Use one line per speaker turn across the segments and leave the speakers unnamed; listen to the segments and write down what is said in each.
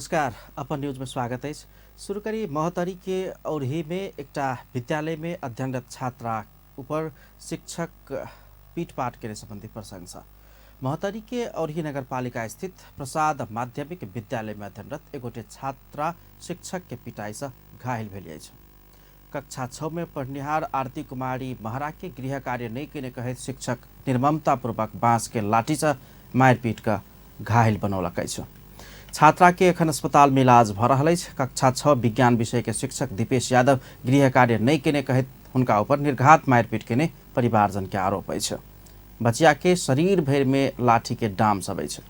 नमस्कार, अपन न्यूज में स्वागत है। शुरू करी महोत्तरी के औरही में एकटा विद्यालय में अध्ययनरत छात्रा ऊपर शिक्षक पीटपाट के संबंधी प्रशंसा। महोत्तरी के औरही नगरपालिका स्थित प्रसाद माध्यमिक विद्यालय में अध्ययनरत एगोटे छात्रा शिक्षक के पिटाई से घायल भेल अछि। कक्षा 6 में पढ़निहार आरती कुमारी महरा के गृह कार्य नहीं केने कहैत शिक्षक निर्ममतापूर्वक बांस के लाठी से मारिपीट क घायल बनौलक अछि। छात्रा के एखन अस्पताल में इलाज भ रहल अछि। कक्षा 6 विज्ञान विषय के शिक्षक दीपेश यादव गृह कार्य नहीं केने कहैत हुनका ऊपर निर्घात मारिपीट केने परिवारजन के आरोप अछि। बचिया के शरीर भर में लाठी के डाम सब अछि।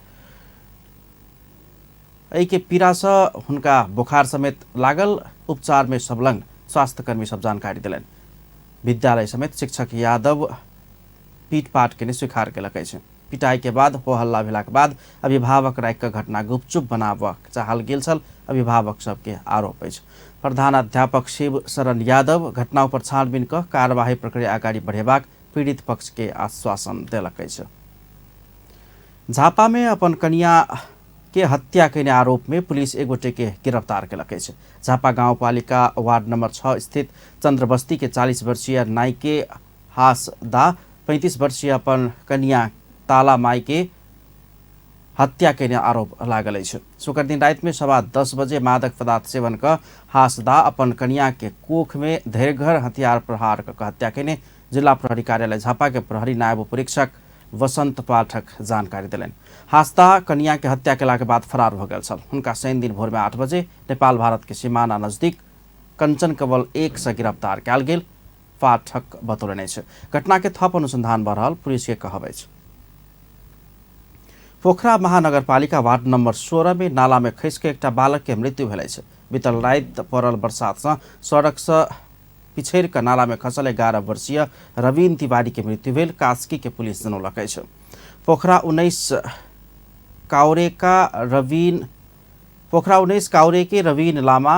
एहि के पीड़ा से हुनका बुखार समेत लागल। उपचार में संलग्न स्वास्थ्यकर्मी सब जानकारी दिलनि। विद्यालय समेत शिक्षक यादव पीटपाट केने स्वीकार केलक अछि। पिटाई के बाद हो हल्ला भेला के बाद अभिभावक राखि कऽ घटना गुपचुप बनाबऽ चाहल गेल छल, अभिभावक सबके आरोप अछि। प्रधानाध्यापक शिव शरण यादव घटना पर छानबीन कऽ कार्यवाही प्रक्रिया अगाडि बढ़ेबाक पीड़ित पक्ष के आश्वासन देलक अछि। झापा में अपन कनिया के हत्या केने आरोप में पुलिस एक गोटे के गिरफ्तार केलक अछि। झापा गाउँपालिका वार्ड नंबर 6 स्थित चंद्रबस्ती के 40 वर्षीय नाइके हासदा 35 वर्षीय अपन कनिया ताला माई के हत्या केने आरोप लागल अछि। शुक्र दिन राति में 10:15 बजे मादक पदार्थ सेवन क हासदा अपन कनिया के कोख में धैर्घर हथियार प्रहार क हत्या केने जिला प्रहरी कार्यालय झापा के प्रहरी नायब उपरीक्षक वसंत पाठक जानकारी दिलनि। हासदा कनिया के हत्या केला के बाद फरार भ गेल छल। हुनका शनि दिन भोर में 8 बजे नेपाल भारत के सीमाना नजदीक कंचन कवल 1 से गिरफ्तार कयल गेल पाठक बतौलनि अछि। घटना के थप अनुसंधान भ रहल पुलिस के कहब अछि। पोखरा महानगरपालिका वार्ड नंबर 16 में नाला में खसि के एकटा बालक के मृत्यु भेल अछि। बीतल राति पड़ल बरसात से सड़क से पिछड़ि कऽ नाला में खसल 11 वर्षीय रवीन तिवारी के मृत्यु भेल कास्की के पुलिस जनौलक अछि। पोखरा 19 काउरे का रवीन पोखरा 19 काउरे के रवीन लामा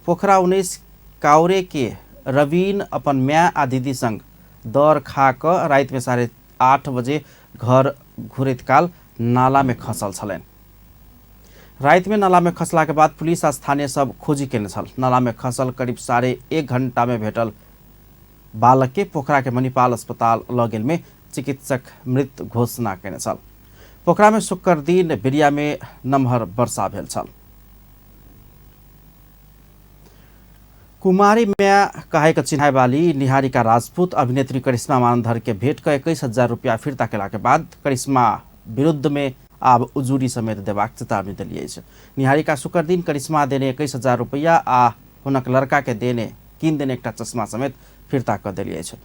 पोखरा 19 काउरे के रवीन अपन माय आ दीदी संग दर खा कऽ राति में 8:30 बजे घर घुरैत काल नाला में खसल छलनि। राति में नाला में खसला के बाद पुलिस आ स्थानीय सब खोजी केने छल। नाला में खसल करीब 1.5 घंटा में भेटल बालक के पोखरा के मणिपाल अस्पताल लऽ गेल में चिकित्सक मृत घोषणा केने छल। पोखरा में शुक्र दिन बिरिया में नमहर वर्षा भेल छल। कुमारी म्या कहे के चिन्हाय वाली निहारिका राजपूत अभिनेत्री करिश्मा मानधर के भेंट क 21,000 रुपया फिर्ता केला के बाद करिश्मा विरुद्ध में आब उजूरी समेत देबाक चेतावनी देली अछि। निहारिका शुक्र दिन करिश्मा देने 21,000 रुपया आ हुनक लड़का के देने किन देने एकटा चश्मा समेत फिर्ता क देली अछि।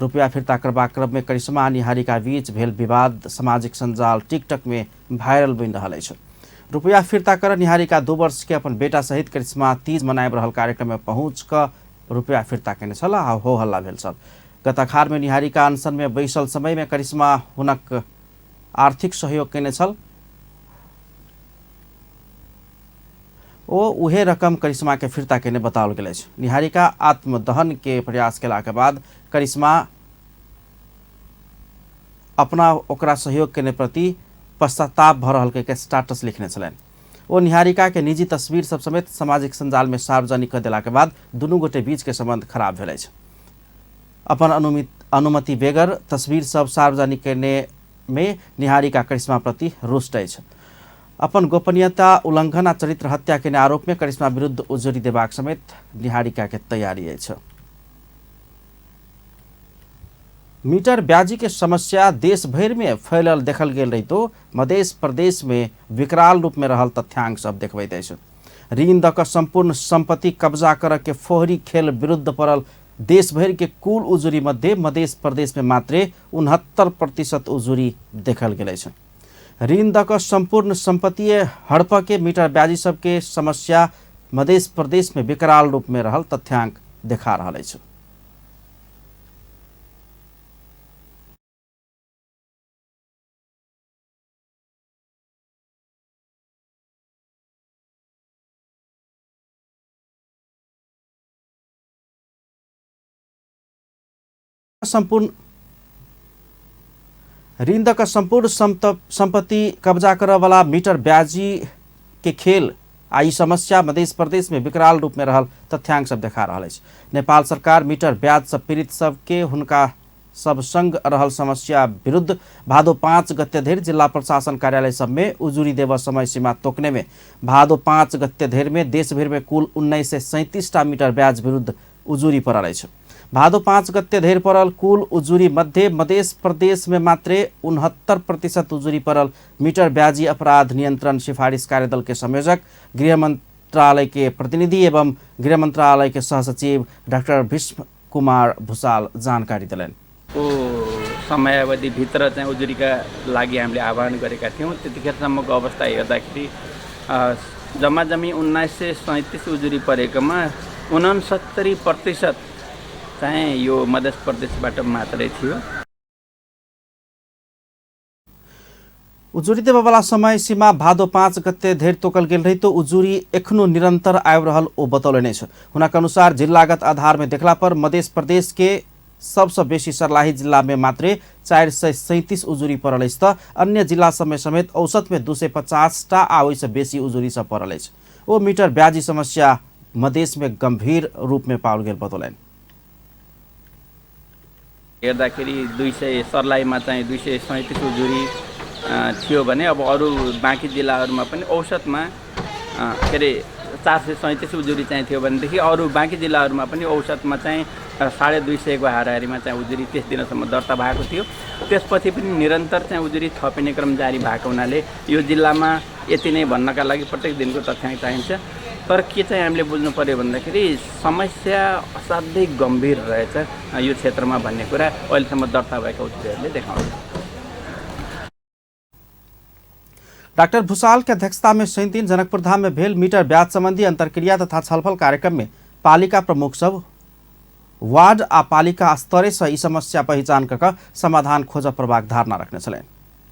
रुपया फिर्ता करबाक क्रम में करिश्मा आ निहारिका बीच भेल विवाद सामाजिक सञ्जाल टिकटक में वायरल बनि रहल अछि। रुपया फिर्ता कर निहारिका 2 वर्ष के अपन बेटा सहित करिश्मा तीज मनाबि रहल कार्यक्रम में पहुँच क रुपया फिर्ता केने छल आ हो हल्ला भेल छल। गत अखाड़ में निहारिका अनशन में बैसल समय में करिश्मा हुनक आर्थिक सहयोग केने छल। ओ उहे रकम करिश्मा के फिर्ता केने बताओल गेल अछि। निहारिका आत्मदहन के प्रयास केला के बाद करिश्मा अपना ओकरा सहयोग केने प्रति पश्चाताप भ रहल के स्टेटस लिखने छलनि। ओ निहारिका के निजी तस्वीर सब समेत सामाजिक सञ्जाल में सार्वजनिक क देला के बाद दुनू गोटे बीच के संबंध खराब भेल अछि। अपन अनुमति बेगर तस्वीर सब सार्वजनिक केने में निहारिका करिश्मा प्रति रुष्ट अछि। अपन गोपनीयता उल्लंघन आ चरित्र हत्या केने आरोप में करिश्मा विरुद्ध उजुरी देबाक समेत निहारिका के तैयारी अछि। मीटर ब्याजी के समस्या देश भरि में फैलल देखल गेल रहितो मध्य प्रदेश में विकराल रूप में रहल तथ्यांक सब देखबैत अछि। ऋण दऽ कऽ संपूर्ण संपत्ति कब्जा करऽ के फोहरी खेल विरुद्ध पड़ल देश भरि के कुल उजुरी मध्ये मध्य प्रदेश में मात्रे 69% उजुरी देखल गेल अछि। ऋण दऽ कऽ संपूर्ण संपत्ति हड़प के मीटर ब्याजी सबके समस्या मध्य प्रदेश में विकराल रूप में रहल तथ्यांक देखा रहल अछि। संपूर्ण ऋण दऽ कऽ सम्पूर्ण सम्पत्ति कब्जा करऽवला मीटर ब्याजी के खेल आ ई समस्या मध्य प्रदेश में विकराल रूप में रहल तथ्यांक सब देखा रहल अछि। नेपाल सरकार मीटर ब्याज से पीड़ित सबके हुनका सब संग रहल समस्या विरुद्ध भादो 5 गते धरि जिला प्रशासन कार्यालय सब में उजुरी देव समय सीमा तोकने में भादो 5 गते धरि में देशभरि में कुल 1937 टा मीटर ब्याज विरुद्ध उजुरी पड़ल अछि। भादो 5 गते धरि पड़ल कुल उजुरी मध्ये मध्य प्रदेश में मात्रे 69% उजुरी पड़ल मीटर ब्याजी अपराध नियंत्रण सिफारिश कार्यदल के संयोजक गृह मंत्रालय के प्रतिनिधि एवं गृह मंत्रालय के सहसचिव डाक्टर भीष्म कुमार भूषाल जानकारी दिलनि।
को समयावधिभित्र चाहिँ उजुरीका लागि हामीले आह्वान गरेका थियौँ। त्यतिखेरसम्मको अवस्था हेर्दाखेरि जम्मा जम्मी 1937 उजुरी परेकोमा 69% चाहिँ यो मध्य प्रदेशबाट मात्रै थियो।
उजुरी देबऽवला समय सीमा भादो 5 गते धरि तोकल गेल रहितो उजुरी एखनो निरंतर आबि रहल ओ बतौलनि अछि। हुनक अनुसार जिल्लागत आधार में देखला पर मध्य प्रदेश के सबसँ बेसी सर्लाही जिला में मात्रे 437 उजुरी पड़ल अछि त अन्य जिला सबमे समेत औसत में 250 टा आ ओहिसँ बेसी उजुरी सब पड़ल अछि। ओ मीटर ब्याजी समस्या मधेश में गंभीर रूप में पाओल गेल बतौलनि।
हेर्दाखेरि 200 सर्लाहीमा चाहिँ 237 उजुरी थियो भने अब अरू बाँकी जिल्लाहरूमा पनि औसतमा के अरे 437 उजुरी चाहिँ थियो भनेदेखि अरू बाँकी जिल्लाहरूमा पनि औसतमा चाहिँ 250 को हाराहारीमा चाहिँ उजुरी त्यस दिनसम्म दर्ता भएको थियो। त्यसपछि पनि निरन्तर चाहिँ उजुरी थपिने क्रम जारी भएको हुनाले यो जिल्लामा यति नै भन्नका लागि प्रत्येक दिनको तथ्याङ्क चाहिन्छ। तर के चाहिँ हामीले बुझ्नु पर्यो भन्दाखेरि समस्या असाध्यै गम्भीर रहेछ यो क्षेत्रमा भन्ने कुरा अहिलेसम्म दर्ता भएका उजुरीहरूले देखाउँछ।
डाक्टर भूषाल के अध्यक्षता में शनि दिन जनकपुर धाम में भेल मीटर ब्याज संबंधी अंतर्क्रिया तथा छलफल कार्यक्रम में पालिका प्रमुख सब वार्ड आ पालिका स्तरे से ई समस्या पहिचान कऽ समाधान खोज पड़बाक धारणा रखने छलनि।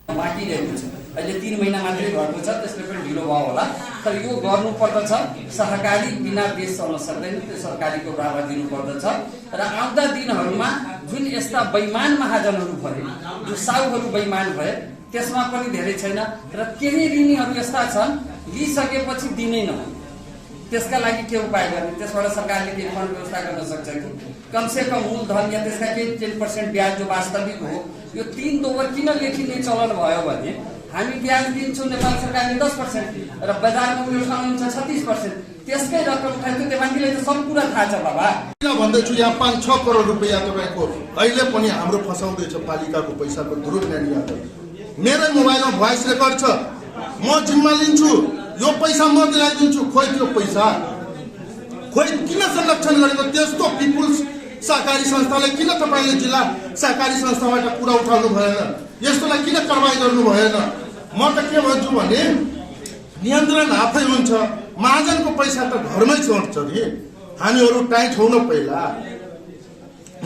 बाँकी रहेको छ, अहिले 3 महिना मात्रै भएको छ, त्यसले पनि ढिलो भयो होला, तर यो गर्नुपर्दछ। सहकारी बिना देश चल्न सक्दैन, त्यो सरकारीको बढ़ावा दिनुपर्दछ र आउँदा दिनहरूमा जुन यस्ता बेइमान महाजनहरू भए, जो साहुहरू बेइमान भए, त्यसमा पनि धेरै छैन र केही ऋणीहरू यस्ता छन् लिइसकेपछि दिनै नहुने, त्यसका लागि के उपाय गर्ने? त्यसबाट सरकारले केही फन्ड व्यवस्था गर्न सक्छ कि कमसेकम मूलधन या त्यसका केही 10% ब्याज जो वास्तविक हो, यो 3 दोबर किन लेखिने चलन भयो भने हामी ब्याज दिन्छौँ नेपाल सरकारले 10% र बजारमा उनीहरू उठाउनुहुन्छ 36%, त्यसकै रकम उठायो। त्यो मान्छेलाई त सब कुरा थाहा छ बाबा।
किन भन्दैछु, यहाँ 5-6 करोड रुपियाँ तपाईँको अहिले पनि हाम्रो फसाउँदैछ पालिकाको पैसाको दुरुपयोग। मेरै मोबाइलमा भोइस रेकर्ड छ, म जिम्मा लिन्छु, यो पैसा म दिलाइदिन्छु। खोइ त्यो पैसा खोइ किन संरक्षण गरेको? त्यस्तो पिपुल्स सहकारी संस्थालाई किन तपाईँले जिल्ला सहकारी संस्थाबाट कुरा उठाउनु भएन? यस्तोलाई किन कारवाही गर्नु भएन? म त के भन्छु भने नियन्त्रण आफै हुन्छ, महाजनको पैसा त घरमै छोड्छ नि, हामीहरू टाइट हौ न पहिला।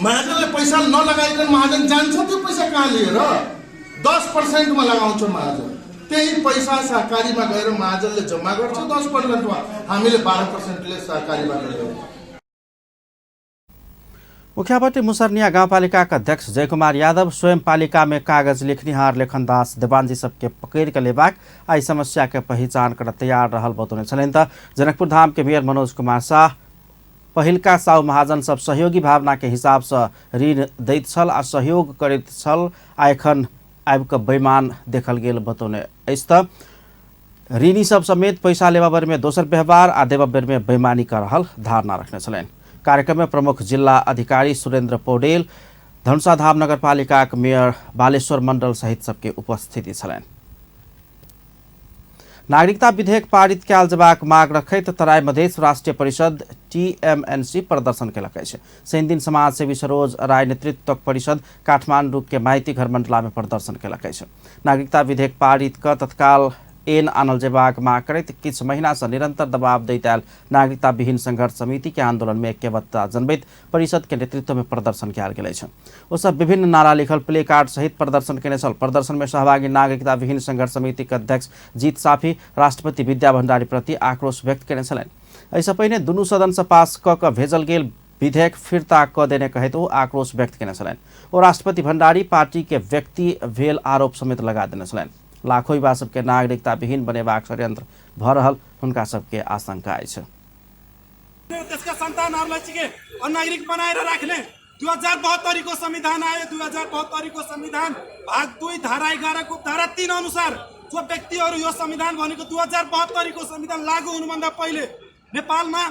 महाजनले पैसा नलगाइकन महाजन जान्छ, त्यो पैसा कहाँ लिएर? 10%मा लगाउँछ महाजन, त्यही पैसा सहकारीमा गएर महाजनले जम्मा गर्छ 10%मा, हामीले 12%ले सहकारीबाट ल्याउँछ।
मुखियापट्टि मुसरनिया गाउँपालिकाका अध्यक्ष जयकुमार यादव स्वयं पालिका में कागज लेखनिहार लेखनदास देवानजी सबके पकड़ के लेबाक आ ई समस्या के पहिचान कर तैयार रहल बतौने छलनि। त जनकपुर धाम के मेयर मनोज कुमार शाह पहिलका साहु महाजन सब सहयोगी भावना के हिसाब से ऋण दैत छल आ सहयोग करैत छल, आ एखन आबि कऽ बेईमान देखल गेल बतौने अछि। त ऋणी सब समेत पैसा लेबा बेर में दोसर व्यवहार आ देबा बेर में बेईमानी कर रहल धारणा रखने छलनि। कार्यक्रम में प्रमुख जिल्ला अधिकारी सुरेंद्र पौडेल, धनुषाधाम नगरपालिकाक मेयर बालेश्वर मंडल सहित सबके उपस्थिति छलनि। नागरिकता विधेयक पारित कयल जेबाक माग रखैत तराई मधेश राष्ट्रिय परिषद टीएमएनसी प्रदर्शन केलक अछि। शनिदिन समाजसेवी सरोज राय नेतृत्वक परिषद काठमाडौँ के माइती घर मंडला में प्रदर्शन केलक अछि। नागरिकता विधेयक पारित क तत्काल एन आनल जेबाक माग करैत किछु महीना से निरंतर दबाव दैत आयल नागरिकता विहीन संघर्ष समिति के आंदोलन में ऐक्यबद्धता जनबैत परिषद के नेतृत्व में प्रदर्शन कयल गेल अछि। ओ सब विभिन्न नारा लिखल प्ले कार्ड सहित प्रदर्शन केने छल। प्रदर्शन में सहभागी नागरिकता विहीन संघर्ष समिति के अध्यक्ष जीत साफी राष्ट्रपति विद्या भण्डारी प्रति आक्रोश व्यक्त केने छलनि। एहिसँ पहिने दुनू सदन से पास क भेजल गेल विधेयक फिर्ता क देने कहैत ओ आक्रोश व्यक्त केने छलनि। ओ राष्ट्रपति भण्डारी पार्टी के व्यक्ति भेल आरोप समेत लगा देने छलनि। लाखों युवा सबके नागरिकता विहीन बनेबाक षड्यंत्र भ रहल हुनका सबके आशंका अछि।
त्यसका सन्तानहरूलाई चाहिँ के अनागरिक बनाएर राख्ने 2072 को संविधान आयो। 2072 को संविधान भाग 2 धारा 11 को धारा 3 अनुसार जो व्यक्तिहरू यो संविधान भनेको 2072 को संविधान लागू हुनुभन्दा पहिले नेपालमा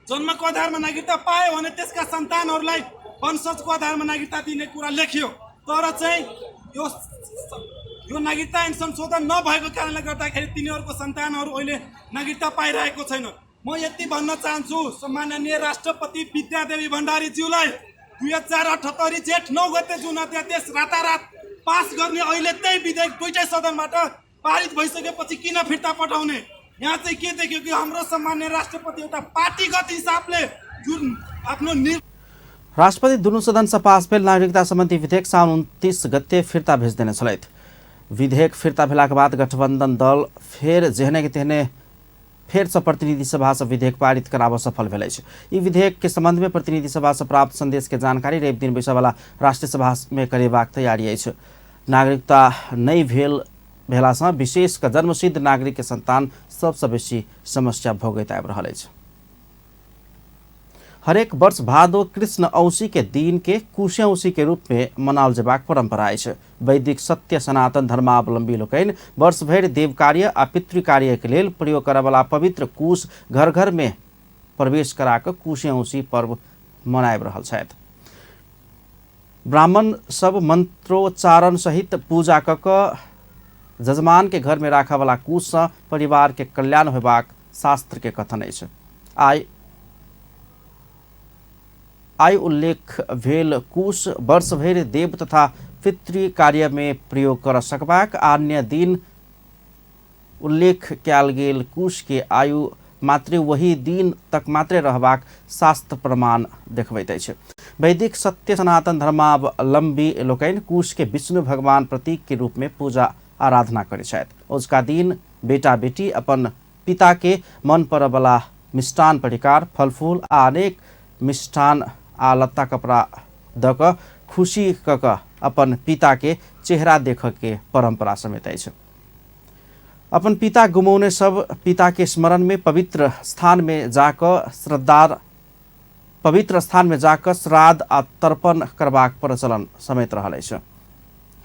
जन्मको आधारमा नागरिकता पायो भने त्यसका सन्तानहरूलाई वंशजको आधारमा नागरिकता दिने कुरा लेखियो। तर चाहिँ यो नागरिकता ऐन संशोधन नभएको कारणले गर्दाखेरि तिनीहरूको सन्तानहरू अहिले नागरिकता पाइरहेको छैन। म यति भन्न चाहन्छु सम्माननीय राष्ट्रपति विद्यादेवी भण्डारीज्यूलाई 2078 जेठ 9 गते जुन अध्यादेश रातारात पास गर्ने अहिले त्यही विधेयक दुईटै सदनबाट पारित भइसकेपछि किन फिर्ता पठाउने? यहाँ चाहिँ के देखियो कि हाम्रो सम्माननीय राष्ट्रपति एउटा पार्टीगत हिसाबले जुन आफ्नो
राष्ट्रपति दुनू सदन से पास भेल नागरिकता सम्बन्धी विधेयक साउन 29 गते फिर्ता भेज देने छलथि। विधेयक फिर्ता भेलाक बाद गठबंधन दल फेर जेहने के तेहने फेर से प्रतिनिधि सभा से विधेयक पारित कराबऽ सफल भेल अछि। ई विधेयक के संबंध में प्रतिनिधि सभा से प्राप्त संदेश के जानकारी रवि दिन बैसयवला राष्ट्रीय सभा में करेबाक तैयारी अछि। नागरिकता नहि भेला सँ विशेष क जन्मसिद्ध नागरिक के संतान सबसँ बेसी समस्या भोगैत आबि रहल अछि। हरेक वर्ष भादो कृष्ण औसी के दिन के कुशे औसी के रूप में मनाओल जेबाक परंपरा अछि। वैदिक सत्य सनातन धर्मावलंबी लोकनि वर्षभरि देव कार्य आ पितृ कार्य के लेल प्रयोग करयवला पवित्र कुश घर घर में प्रवेश करा कऽ कुशे औसी पर्व मनाबि रहल छथि। ब्राह्मण सब मंत्रोच्चारण सहित पूजा कऽ कऽ जजमान के घर में राखयवला कुश सँ परिवार के कल्याण होयबाक शास्त्र के कथन अछि। आइ उल्लेख भेल कुश वर्षभरि देव तथा पितृ कार्य में प्रयोग कर सकबाक अन्य दिन उल्लेख कयल गेल कुश के आयु मात्रे वही दिन तक मात्रे रहबाक शास्त्र प्रमाण देखबैत अछि। वैदिक सत्य सनातन धर्मावलंबी लोकनि कुश के विष्णु भगवान प्रतीक के रूप में पूजा आराधना करैत छथि। ओजुका दिन बेटा बेटी अपन पिता के मन परबला मिष्टान परिकार फलफूल आ अनेक मिष्ठान आ लत्ता कपड़ा दऽ कऽ खुशी कऽ कऽ अपन पिता के चेहरा देखऽ के परंपरा समेत अछि। अपन पिता गुमौने सब पिता के स्मरण में पवित्र स्थान में जाकऽ पवित्र स्थान में जाकऽ श्राद्ध आ तर्पण करबाक प्रचलन समेत रहल अछि।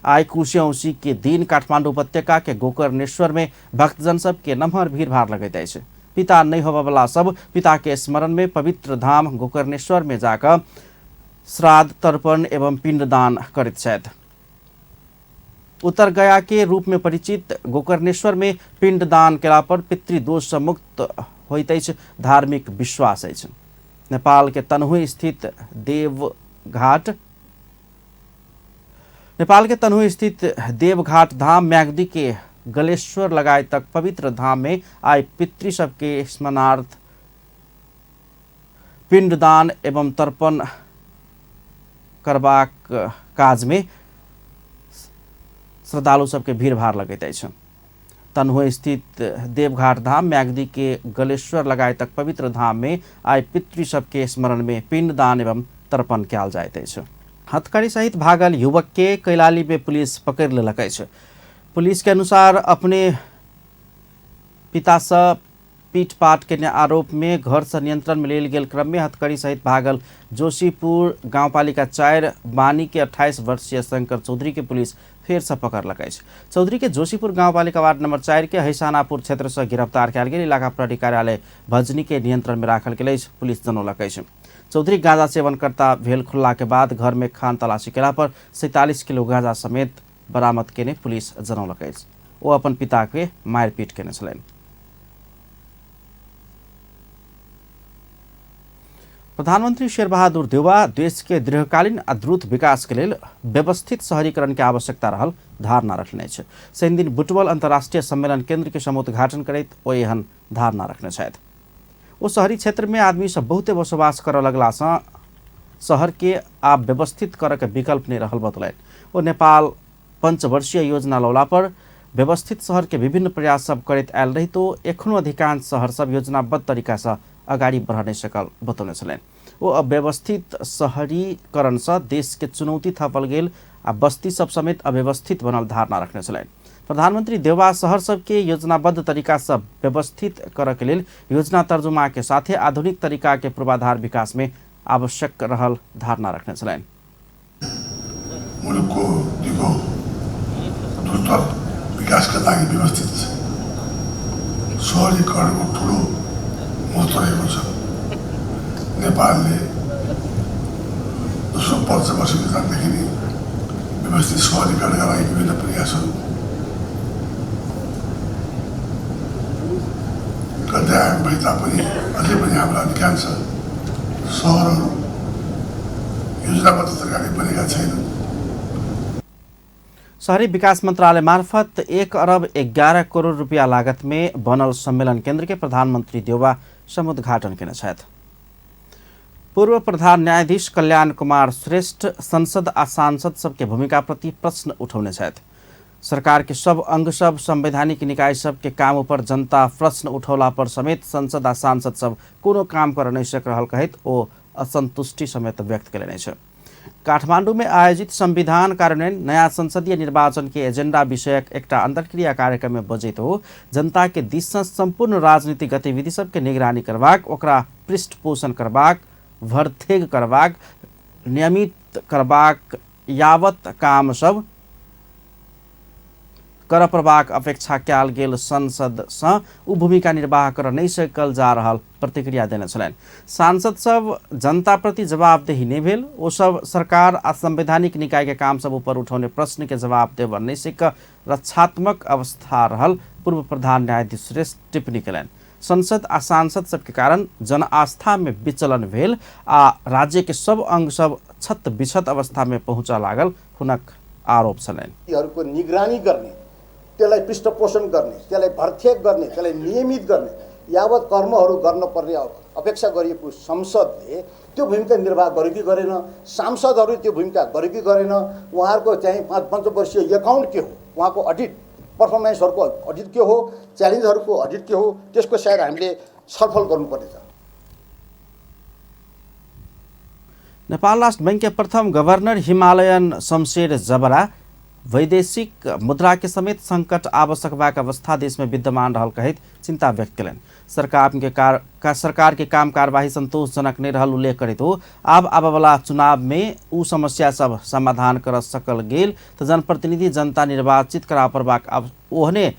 आइ कुशे औसी के दिन काठमांडू उपत्यका के गोकर्णेश्वर में भक्तजन सब के नमहर भीड़भाड़ लगैत अछि। पिता नहीं होबयवला सब पिता के स्मरण में पवित्र धाम गोकर्णेश्वर में जाकऽ श्राद्ध तर्पण एवं पिंडदान करैत छथि। उत्तर गया के रूप में परिचित गोकर्णेश्वर में पिंडदान केला पर पितृदोष से मुक्त होइत अछि धार्मिक विश्वास अछि। नेपाल के तनहुँ स्थित देवघाट धाम म्याग्दी के गलेश्वर लगायत तक पवित्र धाम में आइ पितृ सबके स्मरणार्थ पिंडदान एवं तर्पण करबाक काज में श्रद्धालु सबके भीड़भाड़ लगैत अछि। तनहुँ स्थित देवघाट धाम म्याग्दी के गलेश्वर लगायत तक पवित्र धाम में आइ पितृ सबके स्मरण में पिंडदान एवं तर्पण कयल जाइत अछि। हथकड़ी सहित भागल युवक के कैलाली में पुलिस पकड़ि लेलक अछि। पुलिस के अनुसार अपने पिता से पीटपाट के आरोप में घर से नियंत्रण में लेल गेल क्रम में हथकड़ी सहित भागल जोशीपुर गांवपालिका 4 बानी के 28 वर्षीय शंकर चौधरी के पुलिस फेर से पकड़लक अछि। चौधरी के जोशीपुर गांवपालिका वार्ड नंबर 4 के हैसानापुर क्षेत्र से गिरफ्तार कयल गेल। इलाका प्रहरी कार्यालय भजनी के नियंत्रण में राखल गेल अछि, पुलिस जनौलक अछि। चौधरी गांजा सेवनकर्ता भेल खुलला के बाद घर में खान तलाशी केला पर 47 किलो गांजा समेत बरामद केने पुलिस जनौलक अछि। ओ अपन पिता के मारिपीट केने छलनि। प्रधानमंत्री शेरबहादुर देउवा देश के दीर्घकालीन आ द्रुत विकास के लेल व्यवस्थित शहरीकरण के आवश्यकता रहल धारणा रखने अछि। शनिदिन बुटवल अंतर्राष्ट्रीय सम्मेलन केंद्र के समुद्घाटन करैत ओ एहन धारणा रखने छथि। ओ शहरी क्षेत्र में आदमी सब बहुते बसोबास करऽ लगला सँ शहर के आब व्यवस्थित करऽ के विकल्प नहीं रहल बतौलनि। ओ नेपाल पंचवर्षीय योजना लौला पर व्यवस्थित शहर के विभिन्न प्रयास सब करैत आयल रहितो एखनो अधिकांश शहर सब योजनाबद्ध तरीका से अगाडि बढ़ नहीं सकल बतौने छलनि। ओ अव्यवस्थित शहरीकरणसँ देश के चुनौती थपल गेल आ बस्ती सब समेत अव्यवस्थित बनल धारणा रखने छलनि। प्रधानमंत्री देउबा शहर सबके योजनाबद्ध तरीका से व्यवस्थित करऽ के लेल योजना तर्जुमा के साथे आधुनिक तरीका के पूर्वाधार विकास में आवश्यक रहल धारणा रखने छलनि।
मुलुकको दिगो द्रुत विकासका लागि व्यवस्थित सहरीकरणको ठुलो महत्त्व रहेको छ। नेपालले दोस्रो पञ्चवर्षीय योजनादेखि नै व्यवस्थित सहरीकरणका लागि विभिन्न प्रयासहरू गर्दै आएको भए तापनि अझै पनि हाम्रा अधिकांश सहरहरू योजनाबद्ध तरिकाले बनेका छैनन्।
शहरी विकास मंत्रालय मार्फत 1 अरब 11 करोड़ रुपया लागत में बनल सम्मेलन केंद्र के प्रधानमंत्री देउबा समुद्घाटन केने छथि। पूर्व प्रधान न्यायाधीश कल्याण कुमार श्रेष्ठ संसद आ सांसद सबके भूमिका प्रति प्रश्न उठौने छथि। सरकार के सब अंग सब संवैधानिक निकाय सब के काम ऊपर जनता प्रश्न उठौला पर समेत संसद आ सांसद सब कोनो काम कर नहीं सक रहल कहैत ओ असंतुष्टि समेत व्यक्त कयलनि अछि। काठमांडू में आयोजित संविधान कार्यान्वयन नया संसदीय निर्वाचन के एजेंडा विषयक एकटा अंतर्क्रिया कार्यक्रम में बजैत हो जनता के दिस सँ संपूर्ण राजनीतिक गतिविधि सबके निगरानी करबाक, ओकरा पृष्ठपोषण करबाक, भरथेग करबाक, नियमित करबाक यावत काम सब कर पड़बाक अपेक्षा कयल गेल संसद सँ ओ भूमिका निर्वाह कर नहि सकल जा रहल प्रतिक्रिया देने छलनि। सांसद सब जनता प्रति जवाबदेही नहि भेल, ओ सब सरकार आ संवैधानिक निकाय के काम सब ऊपर उठौने प्रश्न के जवाब देब नहि सक रक्षात्मक अवस्था रहल पूर्व प्रधान न्यायाधीश श्रेष्ठ टिप्पणी कयलनि। संसद आ सांसद सबके कारण जन आस्था में विचलन भेल आ राज्य के सब अंग सब छत विछत अवस्था में पहुँचऽ लागल हुनक आरोप छलनि।
निगरानी गर्ने, त्यसलाई पृष्ठपोषण गर्ने, त्यसलाई भरथेक गर्ने, त्यसलाई नियमित गर्ने यावत कर्महरू गर्नुपर्ने अपेक्षा गरिएको संसदले त्यो भूमिका निर्वाह गर्यो कि गरेन, सांसदहरू त्यो भूमिका गर्यो कि गरेन, उहाँहरूको चाहिँ 5 वर्षीय एकाउन्ट के हो, उहाँको अडिट पर्फर्मेन्सहरूको अडिट के हो, च्यालेन्जहरूको अडिट के हो, त्यसको सायद हामीले छलफल गर्नुपर्नेछ।
नेपाल राष्ट्र बैंक के प्रथम गवर्नर हिमालयन शमशेर जबरा वैदेशिक मुद्रा के समेत संकट आवश्यक बाक अवस्था देश में विद्यमान रहल कहैत चिंता व्यक्त कयलनि। सरकार के काम कार्यवाही संतोषजनक नहीं रहल उल्लेख करैत हो आब आबयवला चुनाव में उ समस्या सब समाधान कर सकल गेल त जनप्रतिनिधि जनता निर्वाचित करा पड़बाक ओहने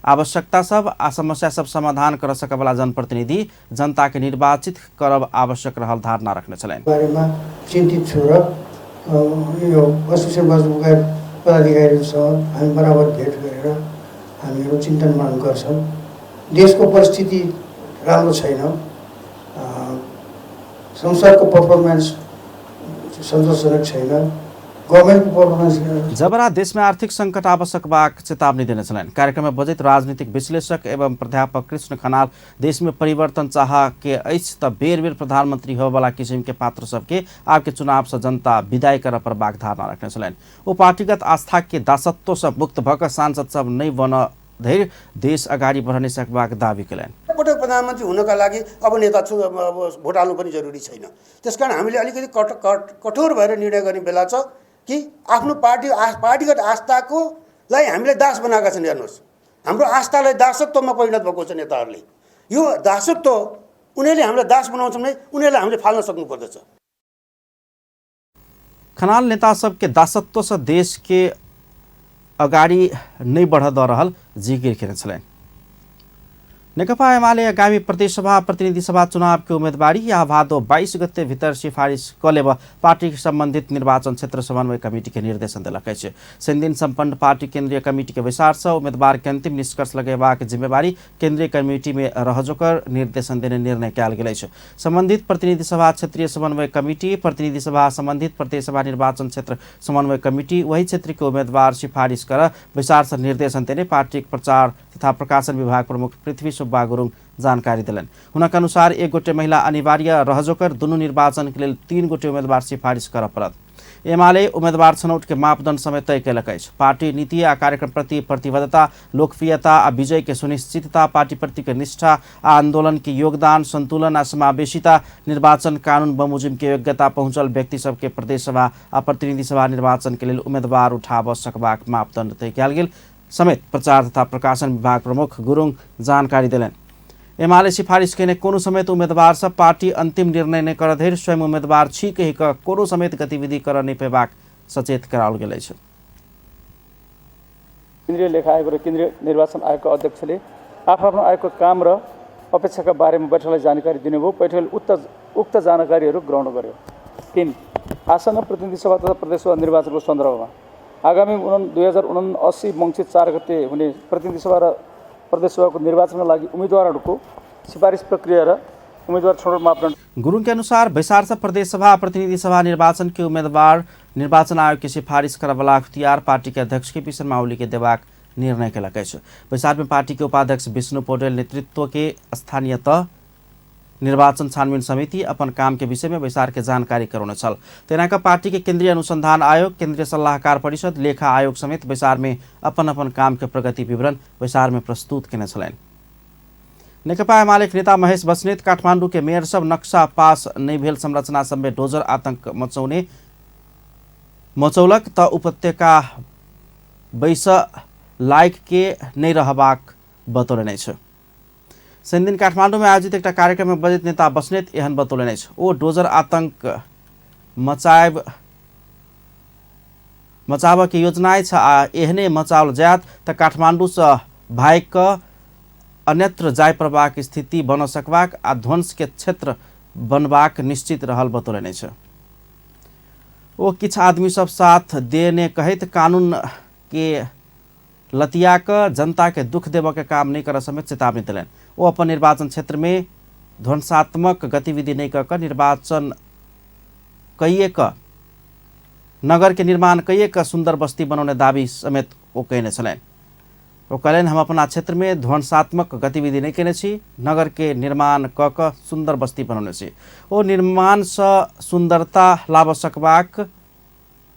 आवश्यकता सब आ समस्या सब समाधान कर सकवला जनप्रतिनिधि जनता के निर्वाचित करब आवश्यक रहल धारणा रखने छलनि।
बारेमा चिन्तित छु र यो वस्तु सेवा पदाधिकारीहरूसँग हामी बराबर भेट गरेर हामीहरू चिन्तन मनन गर्छौँ। देशको परिस्थिति राम्रो छैन, संसदको पर्फर्मेन्स सन्तोषजनक छैन, गभर्मेन्टको पर्फर्मेन्स।
जबरा देश में आर्थिक संकट आवश्यक बाक चेतावनी देने छलनि। कार्यक्रम में बजैत राजनीतिक विश्लेषक एवं प्राध्यापक कृष्ण खनाल देश में परिवर्तन चाह के अछि त बेर बेर प्रधानमंत्री होबला किसिम के पात्र सबके आबके चुनाव से जनता विदाई कर पड़बाक धारणा रखने छलनि। ओ पार्टीगत आस्था के दासत्व से मुक्त भऽ कऽ सांसद सब नहि बन धरि देश अगाडि बढ़ नहि सकबाक दावी कयलनि।
पटक प्रधानमन्त्री हुनका लागि अब नेता भोट हाल्नु पनि जरुरी छैन, त्यसकारण हामीले अलिकति कठोर भएर निर्णय गर्ने बेला छ कि आफ्नो पार्टीगत आस्थाकोलाई हामीले दास बनाएका छन्। हेर्नुहोस्, हाम्रो आस्थालाई दासत्वमा परिणत भएको छ नेताहरूले। यो दासत्व उनीहरूले हामीलाई दास बनाउँछन् भने उनीहरूलाई हामीले फाल्न सक्नुपर्दछ।
खनाल नेता सबके दासत्व से देश के अगाडि नै बढ़ दऽ रहल जिकिर केने छलनि। नेकपा एमाले आगामी प्रदेशसभा प्रतिनिधि सभा चुनाव के उम्मेदवारी या भादो 22 गते भीतर सिफारिस क लेब पार्टी संबंधित निर्वाचन क्षेत्र समन्वय कमिटी के निर्देशन देलक अछि। शनिदिन सम्पन्न पार्टी केंद्रीय कमिटी के बैसार से उम्मीदवार के अंतिम निष्कर्ष लगेबाक जिम्मेवारी केंद्रीय कमिटी में रहजोकर निर्देशन देने निर्णय कयल गेल अछि। संबंधित प्रतिनिधि सभा क्षेत्रीय समन्वय कमिटी, प्रतिनिधि सभा संबंधित प्रदेशसभा निर्वाचन क्षेत्र समन्वय कमिटी वही क्षेत्र के उम्मीदवार सिफारिस कर बैसार से निर्देशन देने पार्टी प्रचार तथा प्रकाशन विभाग प्रमुख पृथ्वी सुब्बा गुरुङ जानकारी देलनि। हुनक अनुसार एक गोटे महिला अनिवार्य रहजोकर दुनू निर्वाचन के लेल 3 गोटे उम्मीदवार सिफारिस करऽ पड़त। एमाले उम्मेदवार छनौट के मापदण्ड समेत तय कयलक अछि। पार्टी नीति आ कार्यक्रम प्रति प्रतिबद्धता, लोकप्रियता आ विजय के सुनिश्चितता, पार्टी प्रति के निष्ठा आ आंदोलन के योगदान, संतुलन आ समावेशिता, निर्वाचन कानून बमोजिम के योग्यता पहुंचल व्यक्ति सबके प्रदेश सभा आ प्रतिनिधि सभा निर्वाचन के लेल उम्मेदवार उठाब सकबाक मापदण्ड तय कयल गेल समेत प्रचार तथा प्रकाशन विभाग प्रमुख गुरुङ जानकारी देलनि। एमाले सिफारिस केने कोनो समेत उम्मेदवार सब पार्टी अंतिम निर्णय नहि करऽ धरि स्वयं उम्मेदवार छी कहि कऽ कोनो समेत गतिविधि करऽ नहि पेबाक सचेत कराओल गेल अछि।
केन्द्रीय लेखा आयोग र केन्द्रीय निर्वाचन आयोगका अध्यक्षले आफ्नो आफ्नो आयोगको काम र अपेक्षाका बारेमा बैठकलाई जानकारी दिनुभयो। बैठकले उक्त जानकारीहरू ग्रहण गर्यो। 3 आसन्न प्रतिनिधि सभा तथा प्रदेशसभा निर्वाचनको सन्दर्भमा आगामी 2079 मङ्सिर 4 गते हुने प्रतिनिधि सभा र प्रदेशसभाको निर्वाचनका लागि उम्मेद्वारहरूको सिफारिस प्रक्रिया र उम्मेद्वार छनौट मापदण्ड।
गुरुङ के अनुसार बैसार से प्रदेश सभा प्रतिनिधि सभा निर्वाचन के उम्मीदवार निर्वाचन आयोग के सिफारिस करवला अख्तियार पार्टी के अध्यक्ष के पी शर्मा ओली के देबाक निर्णय कयलक अछि। बैसार में पार्टी के उपाध्यक्ष विष्णु पौडेल नेतृत्व के स्थानीय तह निर्वाचन छानबीन समिति अपन काम के विषय में बैसार के जानकारी करौने छल। तेना कऽ पार्टी के केंद्रीय अनुसंधान आयोग, केंद्रीय सलाहकार परिषद, लेखा आयोग समेत बैसार में अपन अपन काम के प्रगति विवरण बैसार में प्रस्तुत केने छलनि। नेकपा एमाले के नेता महेश बस्नेत काठमांडू के मेयर सब नक्शा पास नहि भेल संरचना सब में डोजर आतंक मचौलक त उपत्यका बैस लायक के नहि रहबाक बतौलनि अछि। शनिदिन काठमांडू में आयोजित एक कार्यक्रम में बजैत नेता बस्नेत एहन बतौलनि अछि। ओ डोजर आतंक मचाबऽ के योजना अछि आ एहने मचाओल जायत त काठमांडू से भागि कऽ अन्यत्र जाय पड़बाक स्थिति बन सकबाक आ ध्वंस के क्षेत्र बनबाक निश्चित रहल बतौलनि अछि। ओ किछु आदमी सब साथ देने कहैत कानून के लतिया कऽ जनता के दुख देबऽ के काम नहि करऽ समेत चेतावनी देलनि। ओ अपन निर्वाचन क्षेत्र में ध्वंसात्मक गतिविधि नहि कऽ कऽ निर्वाचन कइए कऽ नगर के निर्माण कइए कऽ सुंदर बस्ती बनौने दावी समेत ओ कयने छलनि। ओ कहलनि, हम अपना क्षेत्र में ध्वंसात्मक गतिविधि नहि कयने छी, नगर के निर्माण कऽ कऽ सुंदर बस्ती बनौने छी। ओ निर्माण सँ सुंदरता लाबऽ सकबाक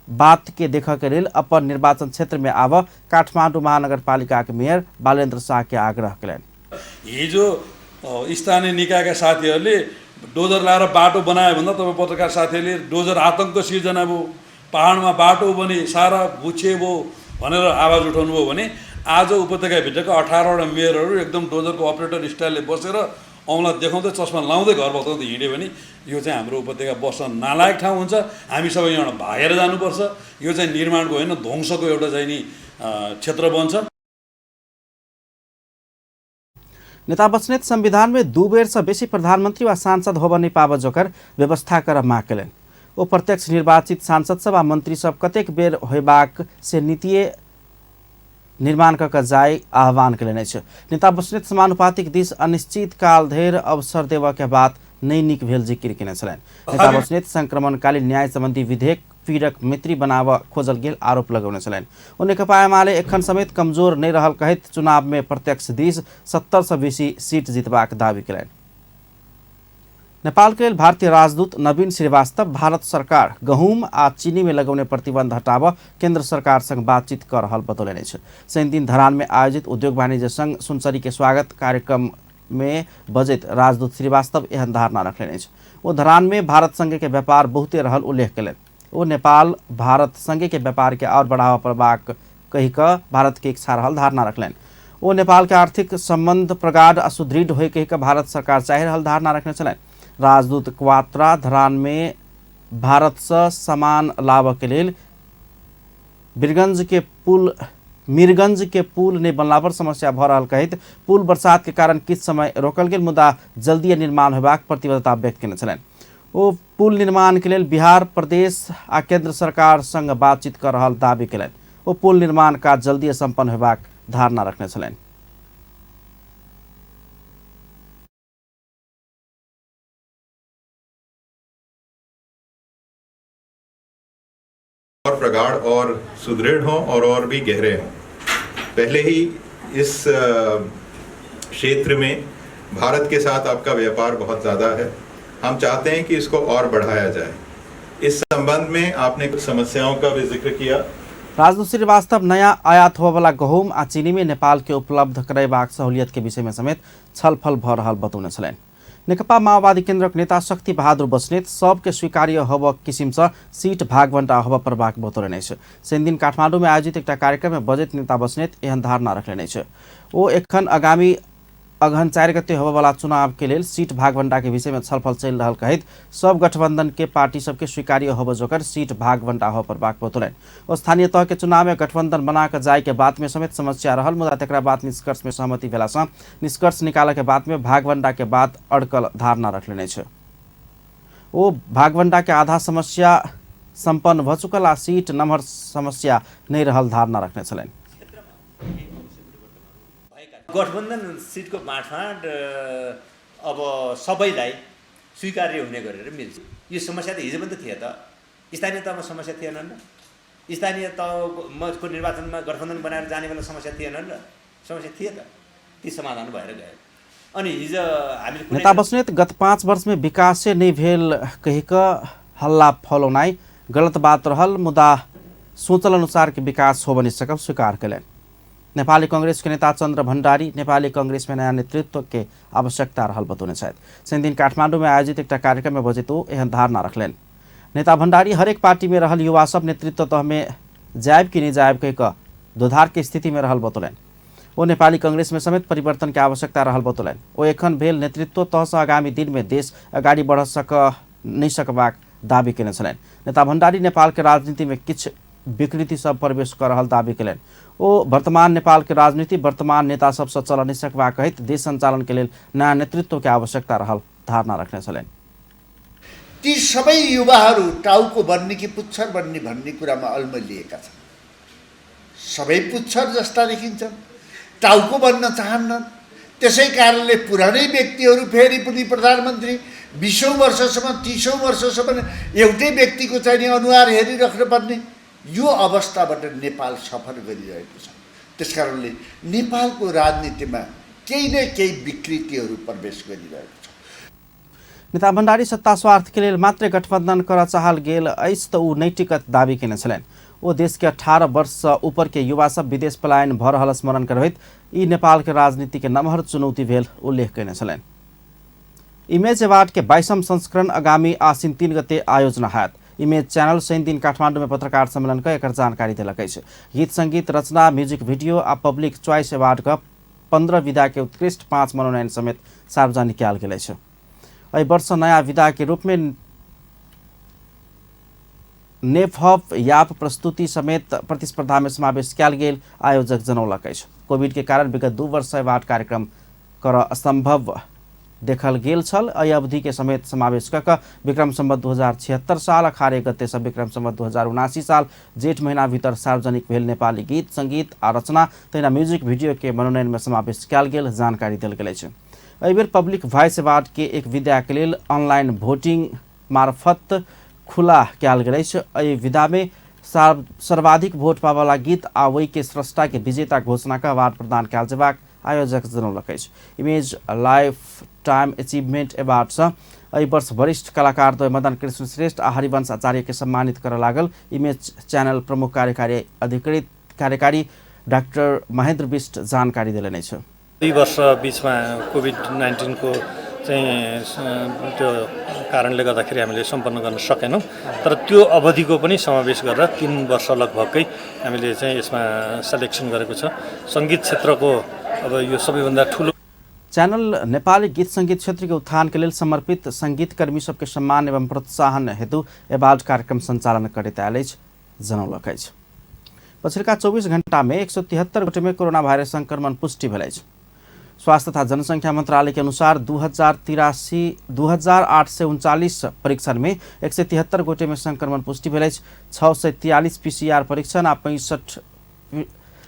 बात के देखऽ के लेल अपन निर्वाचन क्षेत्र में आबऽ काठमांडू महानगरपालिका के मेयर बालेन्द्र शाह के आग्रह कयलनि।
हिजो स्थानीय निकायका साथीहरूले डोजर लाएर बाटो बनायो भन्दा तपाईँ पत्रकार साथीहरूले डोजर आतङ्कको सिर्जना भयो, पहाडमा बाटो बने सारा भूक्षेप भयो भनेर आवाज उठाउनु भयो भने आज उपत्यकाभित्रका 18वटा मेयरहरू एकदम डोजरको अपरेटर स्टाइलले बसेर औँला देखाउँदै चस्मा लाउँदै घर बताउँदै हिँड्यो भने यो चाहिँ हाम्रो उपत्यका बस्न नालायक ठाउँ हुन्छ। हामी सबै यहाँबाट भागेर जानुपर्छ। यो चाहिँ निर्माणको होइन, ध्वंसको एउटा चाहिँ नि क्षेत्र बन्छ।
नेता बस्नेत संविधान में 2 बेर से बेसी प्रधानमंत्री वा सांसद होब नहि पाबऽ जोकर व्यवस्था करऽ माग कयलनि। ओ प्रत्यक्ष निर्वाचित सांसद सब आ मंत्री सब कतेक बेर होयबाक से नीतिए निर्माण कऽ कऽ जाय आह्वान कयलनि अछि। नेता बस्नेत समानुपातिक दिस अनिश्चित काल धरि अवसर देबऽ के बात नहि नीक भेल जिक्र केने छलनि। नेता बस्नेत संक्रमणकालीन न्याय संबंधी विधेयक पीड़क मित्री बनाबऽ खोजल गेल आरोप लगौने छलनि। ओ नेकपा एमाले एखन समेत कमजोर नहि रहल कहैत चुनाव में प्रत्यक्ष दिस 70 सँ बेसी सीट जीतबाक दावी कयलनि। नेपाल के लेल भारतीय राजदूत नवीन श्रीवास्तव भारत सरकार गहूम आ चीनी में लगौने प्रतिबंध हटाबऽ केंद्र सरकार संग बातचीत कर रहल बतौलनि अछि। शनिदिन धरान में आयोजित उद्योग वाणिज्य संघ सुनसरी के स्वागत कार्यक्रम में बजैत राजदूत श्रीवास्तव एहन धारणा रखलनि अछि। ओ धरान में भारत संगे के व्यापार बहुते रहल उल्लेख कयलनि। ओ नेपाल भारत संगे के व्यापार के और बढ़ावा पड़बाक कहि कऽ भारत के इच्छा रहल धारणा रखलनि। ओ नेपाल के आर्थिक संबंध प्रगाढ़ आ सुदृढ़ होय कहि कऽ भारत सरकार चाहि रहल धारणा रखने छलनि। राजदूत क्वात्रा धरान में भारत से सामान लाबऽ के लेल मीरगंज के पुल नहि बनला पर समस्या भऽ रहल कहैत पुल बरसात के कारण किछु समय रोकल गेल मुदा जल्दिए निर्माण होयबाक प्रतिबद्धता व्यक्त केने छलनि। ओ पुल निर्माण के लेल बिहार प्रदेश आ केंद्र सरकार संग बातचीत कर रहल दावी कयलनि। ओ पुल निर्माण काज जल्दिए संपन्न होयबाक धारणा रखने छलनि।
और प्रगाढ़ और सुदृढ़ हों और भी गहरे हों। पहले ही इस क्षेत्र में भारत के साथ आपका व्यापार बहुत ज़्यादा है। हम चाहते हैं कि इसको और बढ़ाया जाए। इस संबंध में आपने कुछ समस्याओं का भी जिक्र किया।
राजदूत श्रीवास्तव नयाँ आयात होबयवला गहुम आ चीनी में नेपाल के उपलब्ध करेबाक सहूलियत के विषय में समेत छलफल भ रहल बतौने छलनि। नेकपा माओवादी केन्द्रक नेता शक्ति बहादुर बस्नेत सबके स्वीकार्य होब किसिमसँ सीट भागबन्टा होब परबाक बतौलनि अछि। शनिदिन काठमाडौँ में आयोजित एकटा कार्यक्रम में बजैत नेता बस्नेत एहन धारणा रखलनि अछि। ओ एखन आगामी अगहन 4 गते होबयवला चुनाव के लेल सीट भागबन्टा के विषय में छलफल चलि रहल कहैत सब गठबंधन के पार्टी सबके स्वीकार्य होब जोकर सीट भागबन्टा होब परबाक बतौलनि। ओ स्थानीय तह के चुनाव में गठबंधन बना कऽ जाय के बात में समेत समस्या रहल, मुदा तकरा बाद निष्कर्ष में सहमति भेला सँ निष्कर्ष निकालऽ के बाद में भागबन्टा के बात अड़कल धारणा रखलनि अछि। ओ भागबन्टा के आधा समस्या सम्पन्न भऽ चुकल आ सीट नम्हर समस्या नहि रहल धारणा रखने छलनि।
गठबन्धन सिटको बाँडफाँड अब सबैलाई स्वीकार्य हुने गरेर मिल्छ। यो समस्या त हिजो पनि त थियो त, स्थानीय तहमा समस्या थिएन र, स्थानीय तहको निर्वाचनमा गठबन्धन बनाएर जाने बेला समस्या थिएन र, समस्या थियो त, ती समाधान भएर गयो। अनि हिजो हामीले
नेता बस्नेत गत 5 वर्ष में विकासे नहि भेल कहि कऽ हल्ला फैलौनाइ गलत बात रहल, मुदा सोचल अनुसार के विकास हो बनि सकब स्वीकार कयलनि। नेपाली कांग्रेस के नेता चंद्र भण्डारी नेपाली कांग्रेस में नयाँ नेतृत्व के आवश्यकता रहल बतौने छथि। शनिदिन काठमाडौँ में आयोजित एकटा कार्यक्रम में बजैत ओ एहन धारणा रखलनि। नेता भण्डारी हरेक पार्टी में रहल युवा सब नेतृत्व तह में जायब कि नहि जायब कहि कऽ दोधार के स्थिति में रहल बतौलनि। ओ नेपाली कांग्रेस में समेत परिवर्तन के आवश्यकता रहल बतौलनि। ओ एखन भेल नेतृत्व तहसँ आगामी दिन में देश अगाडि बढ़ सक नहि सकबाक दावी केने छलनि। नेता भण्डारी नेपाल के राजनीति में किछु विकृति सब प्रवेश कऽ रहल दावी केलनि। ओ वर्तमान नेपाल के राजनीति वर्तमान नेता सबसँ चल नहि सकबाक कहैत देश सञ्चालन के लेल नयाँ नेतृत्व के आवश्यकता रहल धारणा रखने छलनि।
ती सबै युवाहरू टाउको बन्ने कि पुच्छर बन्ने भन्ने कुरामा अल्मलिएका छन्। सबै पुच्छर जस्ता देखिन्छन्, टाउको बन्न चाहन्नन्। त्यसै कारणले पुरानै व्यक्तिहरू फेरि पनि प्रधानमन्त्री 20औं वर्षसम्म 30औं वर्षसम्म एउटै व्यक्तिको चाहिँ अनुहार हेरिराख्नु पर्ने यो अवस्थाबाट नेपाल सफर गरिरहेको छ। त्यसकारणले नेपालको राजनीतिमा केही न केही विकृतिहरू प्रवेश गरिरहेको छ।
नेता भण्डारी सत्ता स्वार्थ के लेल मात्रै गठबन्धन कर चाहल गेल अछि त ऊ नहि टिकत दावी केने छलनि। ओ देश के 18 वर्ष ऊपर के युवा सब विदेश पलायन भऽ रहल स्मरण करबैत ई नेपाल के राजनीति के नमहर चुनौती भेल उल्लेख केने छलनि। इमेज अवार्ड के 22वां संस्करण आगामी आश्विन 3 गते आयोजना हैत। इमेज चैनल शनिदिन काठमाडौँ में पत्रकार सम्मेलन कऽ एकर जानकारी देलक अछि। गीत संगीत रचना, म्यूजिक वीडियो आ पब्लिक च्वाइस अवार्ड क 15 विधा के उत्कृष्ट 5 मनोनयन समेत सार्वजनिक कयल गेल अछि। एहि वर्ष नया विधा के रूप में नेफहप याप प्रस्तुति समेत प्रतिस्पर्धा में समावेश कयल गेल आयोजक जनौलक अछि। कोविड के कारण विगत 2 वर्ष अवार्ड कार्यक्रम कर असंभव देखल गेल छल। एहि अवधि के समेत समावेश कऽ कऽ विक्रम संवत 2076 साल अखार 1 गते सँ विक्रम संवत 2079 साल जेठ महीना भीतर सार्वजनिक भेल नेपाली गीत संगीत आ रचना तहिना म्यूजिक वीडियो के मनोनयन में समावेश कयल गेल जानकारी देल गेल अछि। एहिबेर पब्लिक वॉइस अवार्ड के एक विधा के लेल ऑनलाइन वोटिंग मार्फत खुला कयल गेल अछि। एहि विधा में सर्वाधिक वोट पाबयवला गीत आ ओहि के स्रष्टा के विजेता घोषणा कऽ अवार्ड प्रदान कयल जेबाक आयोजक जनौलक अछि। इमेज लाइफ टाइम अचीवमेंट अवार्डसँ एहि वर्ष वरिष्ठ कलाकार द्वय मदन कृष्ण श्रेष्ठ आ हरिवंश आचार्य के सम्मानित करऽ लागल इमेज चैनल प्रमुख कार्यकारी अधिकृत कार्यकारी डाक्टर महेन्द्र विष्ट जानकारी देलनि अछि।
2 वर्ष बिचमा कोभिड-19 को चाहिँ त्यो कारणले गर्दाखेरि हामीले सम्पन्न गर्न सकेनौँ, तर त्यो अवधिको पनि समावेश गरेर 3 वर्ष लगभगै हामीले चाहिँ यसमा सेलेक्सन गरेको छ। सङ्गीत क्षेत्रको अब यो सबैभन्दा ठुलो
चैनल नेपाली गीत संगीत क्षेत्र के उत्थान के लेल समर्पित संगीतकर्मी सबके सम्मान एवं प्रोत्साहन हेतु अवार्ड कार्यक्रम संचालन करैत आयल अछि जनौलक अछि। पछिल्का 24 घंटा में 173 गोटे में कोरोना वायरस संक्रमण पुष्टि भेल अछि। स्वास्थ्य तथा जनसंख्या मंत्रालय के अनुसार 2839 परीक्षण में 173 गोटे में संक्रमण पुष्टि भेल अछि। 643 पीसीआर परीक्षण आ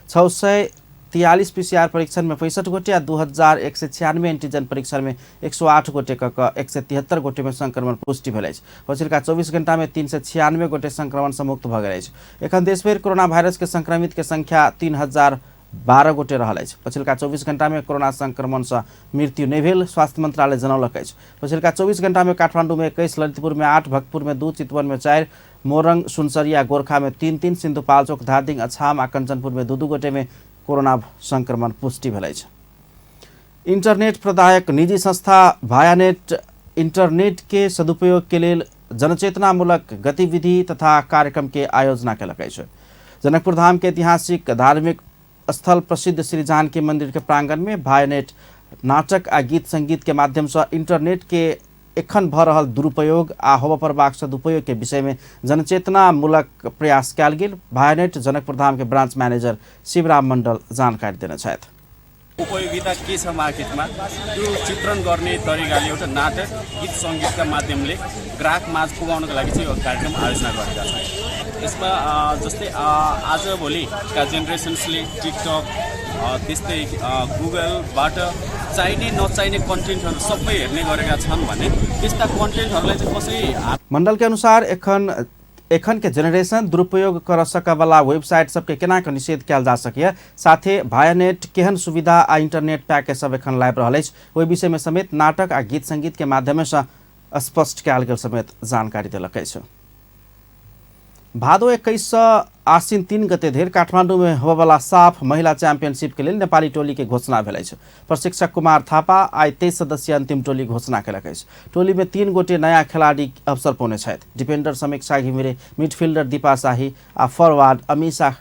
643 पीसीआर परीक्षण में 65 गोटे आ 2196 एंटीजन परीक्षण में 108 गोटे क 173 गोटे में संक्रमण पुष्टि भेल अछि। पछिल्का 24 घंटा में 396 गोटे संक्रमण से मुक्त भऽ गेल अछि। एखन देशभरि कोरोना वायरस के संक्रमित के संख्या 3000 12 गोटे रहल अछि। पछिलका 24 घंटा में कोरोना संक्रमण से मृत्यु नहि भेल स्वास्थ्य मंत्रालय जनौलक अछि। पछिलका 24 घंटा में काठमांडू में 21, ललितपुर में 8, भक्तपुर में 2, चितवन में 4, मोरंग, सुनसरी आ गोरखा में 3 3, सिन्धुपाल्चोक, धादिङ, अछाम आ कंचनपुर में 2 2 गोटे में कोरोना संक्रमण पुष्टि भेल अछि। इंटरनेट प्रदायक निजी संस्था भायानेट इंटरनेट के सदुपयोग के लेल जनचेतनामूलक गतिविधि तथा कार्यक्रम के आयोजना केलक अछि। जनकपुर धाम के ऐतिहासिक धार्मिक स्थल प्रसिद्ध श्री जानकी मंदिर के प्रांगण में भायानेट नाटक आ गीत संगीत के माध्यम से इंटरनेट के एखन भ रहल दुरुपयोग आ होबय पड़बाक सदुपयोग के विषय में जनचेतनामूलक प्रयास कयल गेल। भायानेट जनकपुर धाम के ब्रांच मैनेजर शिवराम मंडल जानकारी देने छथि।
उपयोगिता के छ मार्केटमा त्यो चित्रण गर्ने तरिकाले एउटा नाटक गीत सङ्गीतका माध्यमले ग्राहक माझ पुगाउनको लागि चाहिँ यो कार्यक्रम आयोजना गरेका छौँ। यसमा जस्तै आजभोलिका जेनेरेसन्सले टिकटक त्यस्तै गुगलबाट चाहिने नचाहिने कन्टेन्टहरू सबै हेर्ने गरेका छन् भने त्यस्ता कन्टेन्टहरूलाई चाहिँ कसरी
मंडल के अनुसार एखन के जेनरेशन दुरुपयोग कर सकवला वेबसाइट सबके केना के निषेध कयल जा सकैए, साथे भायानेट केहन सुविधा आ इंटरनेट पैकेज सब एखन लाबि रहल अछि ओहि विषय में समेत नाटक आ गीत संगीत के माध्यम से स्पष्ट कयल गेल समेत जानकारी देलक अछि। भादो 21 से आश्विन 3 गते धरि काठमांडू में होबयवला साफ महिला चैंपियनशिप के लेल नेपाली टोली के घोषणा भेल अछि। प्रशिक्षक कुमार थापा आइ 23 सदस्यीय अंतिम टोली घोषणा केलक अछि। टोली में 3 गोटे नया खिलाड़ी अवसर पौने छथि। डिफेंडर समीक्षा घिमिरे, मिडफील्डर दीपा शाही आ फॉरवर्ड अमीषा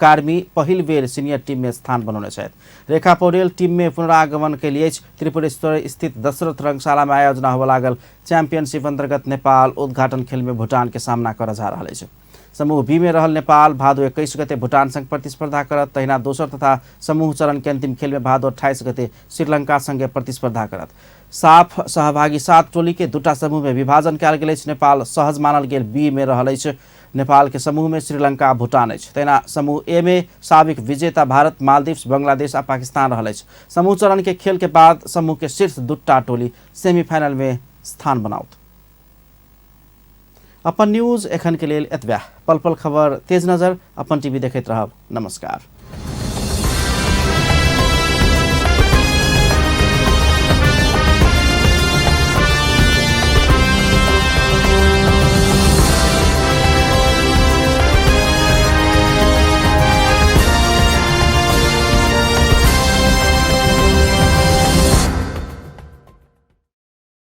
कार्मी पहिल बेर सीनियर टीम में स्थान बनौने छथि। रेखा पौडेल टीम में पुनरागमन के लिए त्रिपुरेश्वर स्थित दशरथ रंगशाला में आयोजना होबय लागल चैंपियनशिप अंतर्गत नेपाल उद्घाटन खेल में भूटान के सामना करऽ जा रहल अछि। समूह बी में रहल नेपाल भादो 21 गते भूटान संग प्रतिस्पर्धा करत, तहिना दोसर तथा समूह चरण के अंतिम खेल में भादो 28 गते श्रीलंका संगे प्रतिस्पर्धा करत। साफ सहभागी 7 टोली के 2 समूह में विभाजन कयल गेल अछि। नेपाल सहज मानल गेल बी में रहल अछि। नेपाल के समूह में श्रीलंका भूटान अछि। तहिना समूह ए में साबिक विजेता भारत, मालदीव्स, बांग्लादेश आ पाकिस्तान रहल अछि। समूह चरण के खेल के बाद समूह के शीर्ष 2 टोली सेमीफाइनल में स्थान बनाओत। अपन न्यूज एखन के लेल एतबे। पल पल खबर तेज नजर अपन टीवी देखैत रहब। नमस्कार।